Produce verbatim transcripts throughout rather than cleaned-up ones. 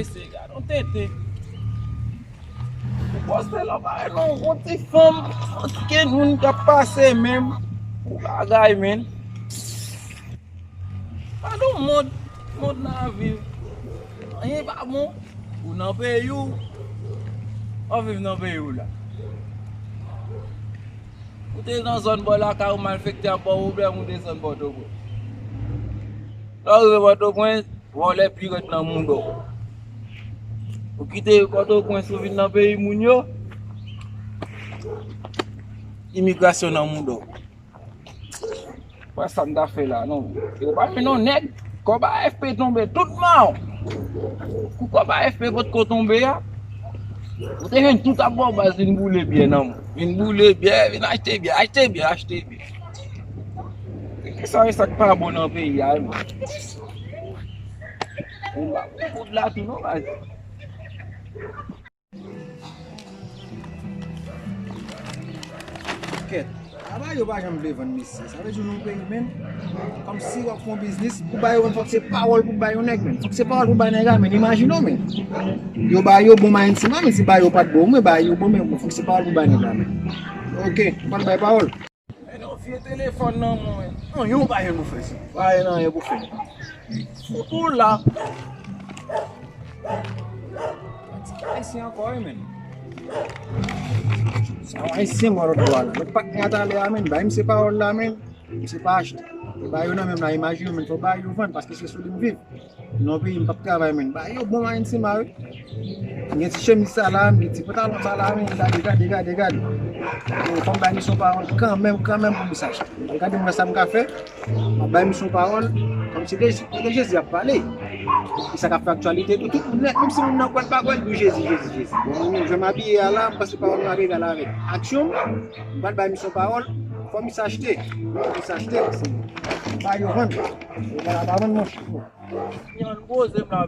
Mesye, gad yon tenten. Ou poste lò parèt non, yon ti fanm, yon ti kenn moun k ap pase menm. Ou bagay, menn. Gad yon mond, mond n ap viv. Anyen pa bon. Ou nan peyi w, w ap viv nan peyi w la. Ou te nan zòn bò lakay ou, malfektè ap ba w pwoblèm, ou desann Pòtoprens. Lè w rive Pòtoprens, vòlè pi rèd nan mouda w. Ou kite Pòtoprens, ou vin nan peyi moun yo, imigrasyon nan mouda w. Wè sa m ta fè la, non. Yo pa jwenn yon nèg. Kòb A F P tonbe tout mawon. Kou kòb A F P potko tonbe a, ou te jwenn tout ap ba w baz vin boule byè nan mwen. Vin boule byè, vin achte byè, achte byè, achte byè. Kisa e sa k pa bon nan peyi a, menm? Ou pa pou kout la tou, non, baz. Kèt. Aba yo pa janm vle vann mesye. Sa vle di nou peyi menm. Kòmsi w ap fè yon biznis, pou bay yo vann, fòk se pawòl pou bay yon nèg menm. Fòk se pawòl pou bay nèg la menm. Imajine w menm. Yo ba yo bon mayen sima, men si ba yo pa t bon, men ba yo bon, men fòk se pawòl pou bay nèg la menm. Ok, ou pa t bay pawòl. Men yon vye telefòn nan mwen. Anyen w pa jwenn pou fè sa. Pa jwenn anyen pou fè. Fout ou la. Ti ayisyen ankò, wi, menn. Se yon ayisyen mwen lòt bò a la. Mwen pa t gen talè a, menn. Bay misye pawòl la, menn. Misye pa achte. Bay yo nan men m la, imajine w, menn, fò bay yo vann, paske se sou li m viv. Nan peyi m p ap travay, menn. Bay yo bon mayen sima, wi. M gen ti chemiz sa la, m gen ti pantalon sa la, men gade, gade, gade, gade. Yo, fò m bay misye yon pawòl kanmenm, kanmenm pou misye achte. Gade m wè sa m ka fè. M ap bay misye yon pawòl. Kòmsi de, de Jezi ap pale. E sa k ap fè aktyalite tou. Tout moun nèt, menm si moun nan kwè l pa kwè l, di Jezi, Jezi, Jezi. Bon, jan m abiye a la, m panse pawòl la egal avèk aksyon m. M pral bay misye yon pawòl. Fò misye achte. Fò misye achte, paske m pa yo vann. Yo pa vann, monchè. Yon gwo zem la.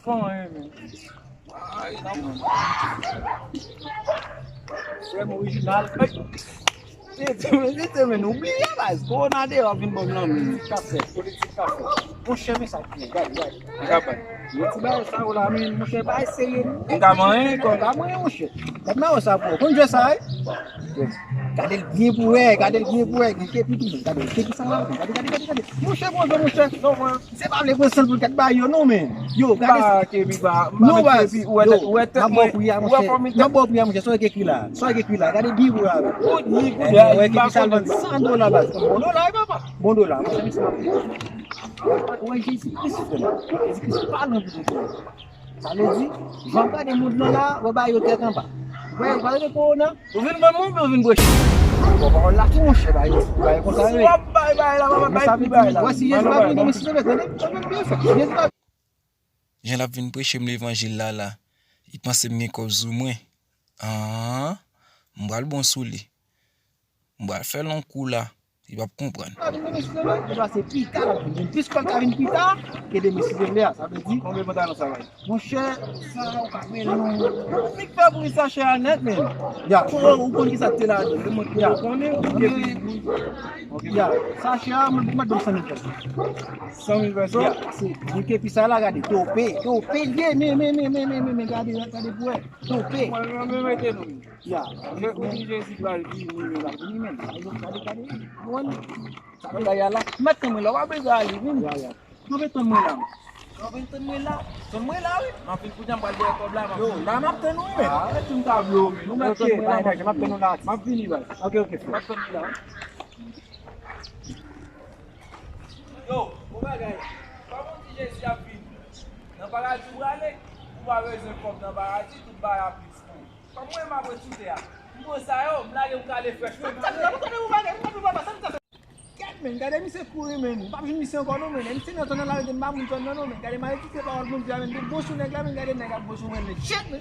Fò anyen, men. Ay, non. Frè m orijinal. Ay. Se, se, se, se, men, nou bliye, baz. Kowona deyò vin ban m nan men. Kafè, politik kafè. Monchè, men sa k ye, gade, gade. Gade. Yo ti bagay sa yo la, men, monchè, pa eseye. M ka manyen, kò. M ka manyen, monchè. Gade nan sa, bro. Konn jwe sa, wi? Gade l byen pou wè, gade l byen pou wè. Gen kepi tou, men. Gade l, kepi sa la. Gade, gade, gade, gade. Monchè, bon, monchè. Non, mwen. Se pa vle pran san pou l kat bay yo non, men. Yo, gade sa. Ba kepi ba, non, baz. Yo, m ap ba w pri a, monchè. M ap ba w pri a, monchè. Sa w wè k ekri la? Sa w wè k ekri la? Gade byen pou la, men. Ou di pou la, wè kepi sa l vann san dola, baz. Bon dola, wi, papa. Bon dola, monchè, men sa. Ou wè Jezi Kris, frè m. Jezi Kris pa nan pou konprann. Sa vle di, jan w gade mond lan la, w ap ba yo tèt anba. Ou wè, ou pa rele kowona. Ou vin vann mwen oubyen ou vin preche? Bon, pawòl la tou, monchè, ba yo, ba yo konsa. Si w ap bay, bay la, papa, bay pou bay la. Wè, si Jezi pa vini demen, si se vre, tande, tande m byen fè. Si Jezi pa Jan l ap vin preche m levanjil la, la, li panse m gen kòb sou mwen. An, m pral bon sou li. M pral fè l yon kou la. Li p ap konprann. Li pase pita, l ap vin plis kòb ka vin pita ke demen si Bondye vle a. Sa vle di, konbyen pantalon sa va ye? Monchè, sa ou ka mele yon. Li k fè bri sachè a nèt, men. Ya. Ou konn ki sa k te ladan l? Mwen tou konnen, ou gen bri. Ya, sachè a, mwen, mwen ban m san mil pèso. San mil pèso? Ya, se, mwen ke pi sa la, gade, tope, tope, l ye, men, men, gade, gade pou wè, tope. Mwen, mwen, mwen mete nou. Ya. Ou di Jezi pral vini, men. Pral vini, men. Gade, gade, gade. Bon, sa bagay a la. Mèt tann mwen la, w ap bezwen ale, vini. Ya, ya. Kanpe tann mwen la. Kanpe tann mwen la. Tann mwen la, wi. M ap vin kounye a, m pral dèyè kòb la, m ap vini. Yo, la, m ap tann ou, men. Ah, arèt fin ka vle, men. Nou mèt tann mwen la, baz. M ap tann ou la. M ap vini, baz. Ok, ok, frè. M ap tann ou la, wi. Yo, bon bagay. Kòman w di Jezi ap vini? Nan paradi w prale? Ou pa bezwen kòb nan paradi, tout bagay ap plis pou ou. Kòm mwen m ap ret sou tè a. M pran sa yo, m lage m kale frèch. Sa m ta fè, m konnen ou bagay, m konnen papa, sa m ta fè. Gad, men, gade misye kouri, men. M p ap jwenn misye ankò, non, men. Misye nan zòn nan la, m pa moun zòn nan, non, men. Gade maledikte pawòl Bondye a, men. Bon sou nèg la, men. Gade nèg ap bon sou mwen, men. Shit, men.